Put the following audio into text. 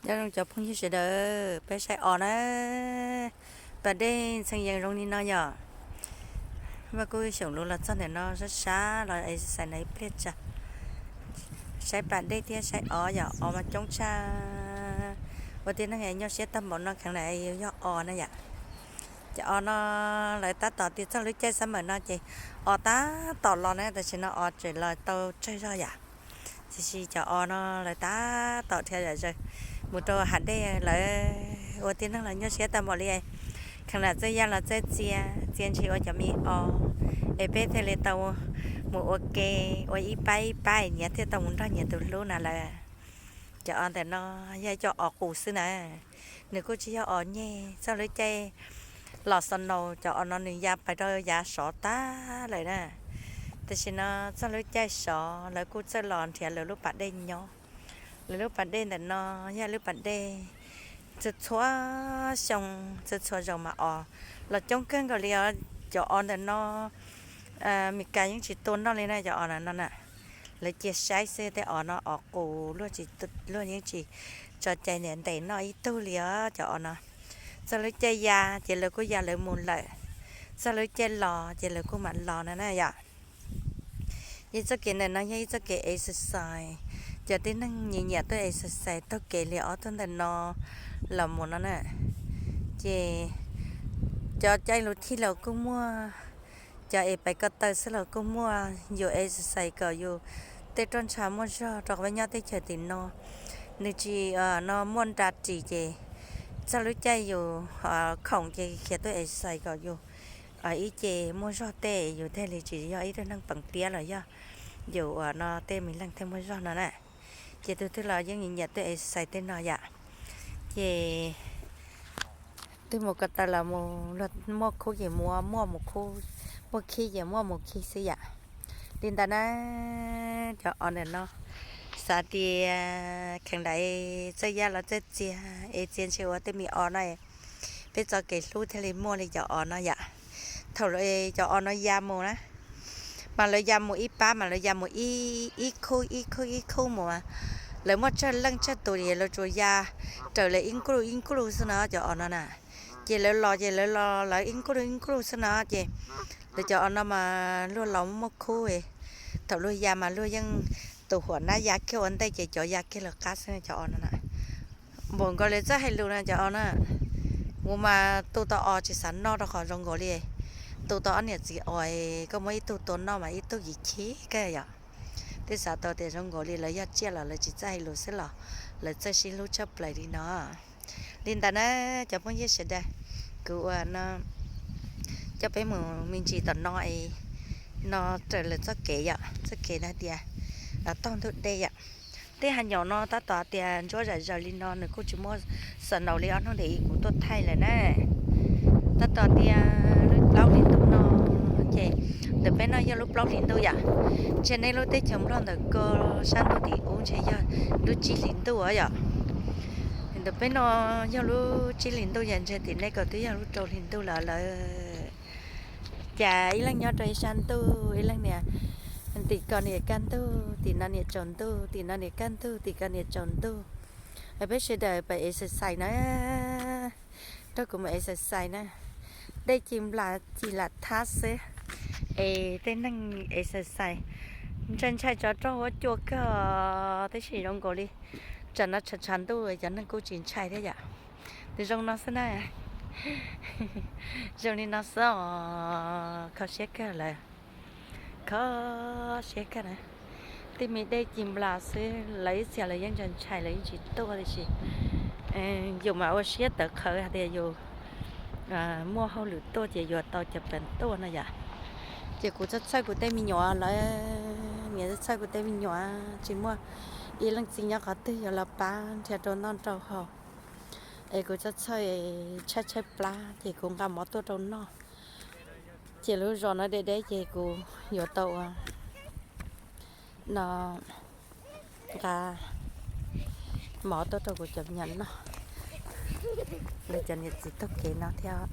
Nyob zoo cov phooj ywg sawv daws, peb saib os na, pas dej ntxhee yees zoo li no yom. Vaj kuj xyoos lus los txog ntawm no, sab sab los exercise no ib pliag tsawg. Saib pas dej thiab saib os yom, os mas coob tshaj. Ua tib neeg nyuaj siab tag npaum no kheev lam yog os na yom. Cov os no lawv tab tom tias txog lub caij summer no ces os tab tom los na, tam sim no os tseem los tau tsawg zog yom. Tiam sis cov os no lawv tab tom dhia zom zaws mus rau hav dej lawm. Ua tib neeg los nyuaj siab tag npaum li, kheev lam txawj yaj los txawj txia, txia ntshis ua cov me os, es peb thiaj li tau mus ua ke, ua ib pab ib pab es nyias thiaj tau mus nrog nyias tus hlub na lawm. Cov os ntawm no yog cov os qus xwb na, nws kuj tsis yog os nyeg. Txog lub caij los snow cov os no nws ya pais rau yav sov tag lawm na. Tam sim no txog lub caij sov lawv kuj txawj los nrhiav lawv lub pas dej nyob. Lawv lub pas dej ntawm no yog lub pas dej txhua txhua xyoo, txhua txhua zaus mas os los coob kawg nkaus li os. Cov os ntawm no Meskas yeej tsis tua noj li na, cov os no na. Lawv cia saib xwb, tej os no os qus luaj, luaj yeej tsis tso cai ntes noj ib tug li os cov os no. Txog lub caij ya ces lawv kuj ya lawv mus lawm, txog lub caij los ces lawv kuj mam los no na yom. Ib txoj kev ntawm no yog ib txoj kev exercise. Cov tib neeg nyiam nyiam tuaj exercise taug kev li ob tug ntawm no los mus no na. Ces cov caij lus thij los kuj muaj, cov es pais ko taw xwb los kuj muaj. Yus exercise kom yus tej roj ntsha muaj zog rau qhov peb nyob teb chaws tim no nws tsis no muaj nra ris ces txog lub caij yus khoom ces khiav tuaj exercise kom yus ib ce muaj zog tej yus thiaj li tsis yog ib tug neeg peem piab los yog yus uas no tej me leeg thiaj muaj zog no na. Ces tus twg los yeej nyiam tuaj exercise tej no yom. Ces twg mus ko taw los mus, luag muaj khub ces mus muaj mus khub, muaj khib ces muaj mus khib xwb yom. Li ntawd na, cov os ntawm no xav tias kheev lam txawj yaj los txawj txia, es txia ntshis ua tej me os no, peb txoj kev hlub thiaj li muaj li cov os no yom. Thaum cov os no ya mus na, mas lawv ya mus ib pab mas lawv ya mus ib khub ib khub ib khub mus, lawv muaj tsawg leej tsawg tus es lawv tsuas ya raws lawv ib nkluj ib nkluj xwb no cov os no na. Ces lawv los ces lawv los lawv ib nkluj ib nkluj xwb no ces lawv cov os no mas luag los muaj khub, thaum luag ya mas luag yeej tus huam nab ya kiag ua ntej ces cov ya kiag lawv qab xwb cov os no na. Npaum nkaus li txawj hais lus no cov os na. Kuv mas tu tau os tsis xav noj rau qhov zoo nkaus li tu tau ob niam txiv os, koj muab ib tug tua noj mas ib tug yim chim kawg yom. Twb xav tau tias zoo nkaus li lawv yog tsiaj los lawv tsis txawj hais lus xwb los lawv txawj sib hlub tshaj plaws li no. Li ntawd na, cov phooj ywg sawv daws, kuv ua no coj peb mus me ntsis tom no es no raws lawv txoj kev yom, txoj kev hais tias taug ntug dej yom. Tej hav nyoom no tab tom tias ntsuab zom zaws li no nws kuj tsis muaj snow li ob hnub ntawd kuv tuaj thaij lawm na. Tab tom tias lub plaub hlis ntuj no ces ntawm peb no yog lub plaub hlis ntuj yom. Ntshe nej lub teb chaws Nplog ntawm ko sab ntuj tim ub ntshe yog lub tsib hlis ntuj os yom. Ntawm peb no yog lub tsib hlis ntuj, yog ntshe tim nej ko twb yog lub rau hlis ntuj lawm lawm. Cas ib leeg nyob rau ib sab ntuj, ib leeg niam, tim ko niam kaj ntug, tim no niam tsaus ntuj, tim no niam kaj ntug, tim ko niam tsaus ntuj. Peb sawv daws pab exercise na, rau kuv mus exercise na. Dej ci nplas ci lam thab xwb, es tej neeg exercise ntshai ntshai tsov rog huab cua kawg, tab sis zoo nkaus li tsam no tshav tshav ntuj cov neeg kuj tsis ntshai thiab yom. Nws zoo no xwb na, zoo li no xwb os, kho siab kawg lawm, kho siab kawg na. Tej me dej ci nplas xwb, lawv ib txhia lawv yeej ntshai ntshai lawv yeej tsis tuaj tiam sis yus mas ua siab tawv qhawv hais tias yus muaj hauj lwm tuaj ces yuav tau cov peev tuaj no yom. Ces kuv txhawj txhawj kuv tej me nyuam lawm, niam txhawj txhawj kuv tej me nyuam, tsis muaj ib leej txiv nyob qhov twg yuav los pab nrhiav rau noj rau haus. Es kuv txhawj txhawj tshaib tshaib plab ces kuv nqa mov tuaj rau noj. Ces lub zos no deb deb ces kuv yuav tau ua no nqa mov tuaj rau kuv cov me nyuam noj. Lawv cov niam txiv taug kev no thiab.